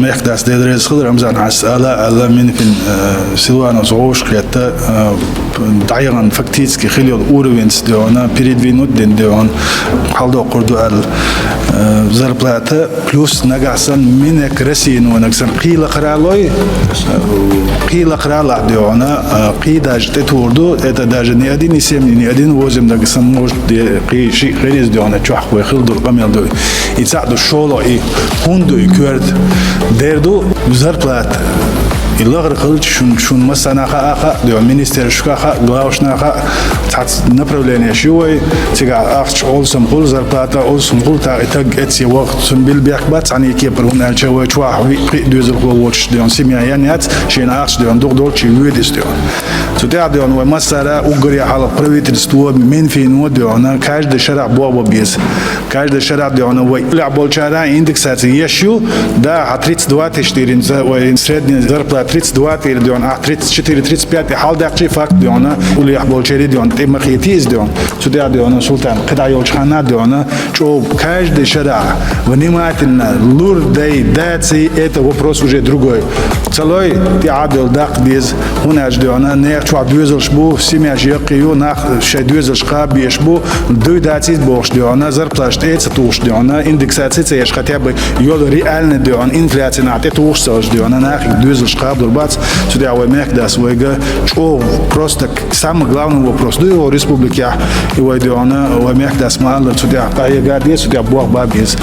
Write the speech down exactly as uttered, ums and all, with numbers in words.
Мехкдас, Дела реза хилва, Рамзан, хьо ала, ала Минфин, э, Силванос гӀовш кхетта, э, дӀаяхана фактически хила йолу уровеньца дуьйна, передвинуть дина дуьйна, хьалдоккхур ду аьлла, э, зарплата, плюс нагахь санна Минэк Российнонаг санна кхин лакхара лой, э, кхин лакхара лахь дуьйна, э, кхин даже тӀетухур ду, это даже не один и семь, не один и восемь, нагахь санна, может, де, кхин шиъ хир иза дуьйна, чохь вай хила долу къамел ду. И цхьаъ ду шолгӀа и, хӀунда ду и коьрта? Дера ду зарплата. И лахара хилча шун, шун массарна а хаьа, хаьа, дуьйна министерствашка а хаьа, главашна а хаьа, цхьацца направленеш ю вай, цигахь ахча олсам хуьлу, зарплата олсам хуьлу, тӀаккха и таг эцце вахча, цунна билла бехк бац цхьана а кепара, хӀунда аьлча вай чохь виъ-кхиъ доьзалхо воцуш дуьйна, семья ян яц, шена ахча дуьйна дугӀу долчу вуьйдис дуьйна. Цу тӀехь дуьйна вай массара а уггаре хьалха правительство, Минфино дуьйна, каждый шарахь боху беза. Каждый шарахь дуьйна вай уллехь болчара индексация еш ю, да, хьан тридцать два тысячи тӀера, вай средняя зарплата тридцать два тӀера дуьйна, ахь тридцать четыре, тридцать пять хьалдаккхий факт дуьйна, уллехь болчаре дуьйна, тӀе ма хетий иза дуьйна. Цу тӀехь дуьйна, Султан, кхидӀа йолчу ханна дуьйна, чӀогӀа каждый шарахь внимательно лур дай, даций, это вопрос уже другой. Ца лой, тӀаьхьа а долу даккха деза, хӀунда аьлча дуьйна, нехан чохь доьзалш бу, семьяш яккхий ю, нах шайн доьзалш кхаба безаш бу, дуй дацийта бохуш дуьйна, зарплаташ тӀе а ца тухуш дуьйна, индексация ца еш, хотя бы йолу реальный дуьйна, инфляци нах тӀе тухуш ца хилча дуьйна, нахе доьзалш кхабалур бац, цу тӀехь вай мехкдас вайга чӀогӀа просто самый главный вопрос ду и вай республикехь, и вай дуьйна, вай мехкдас ма-аллара, цу тӀехь къахьега деза, цу тӀехь болх бан беза.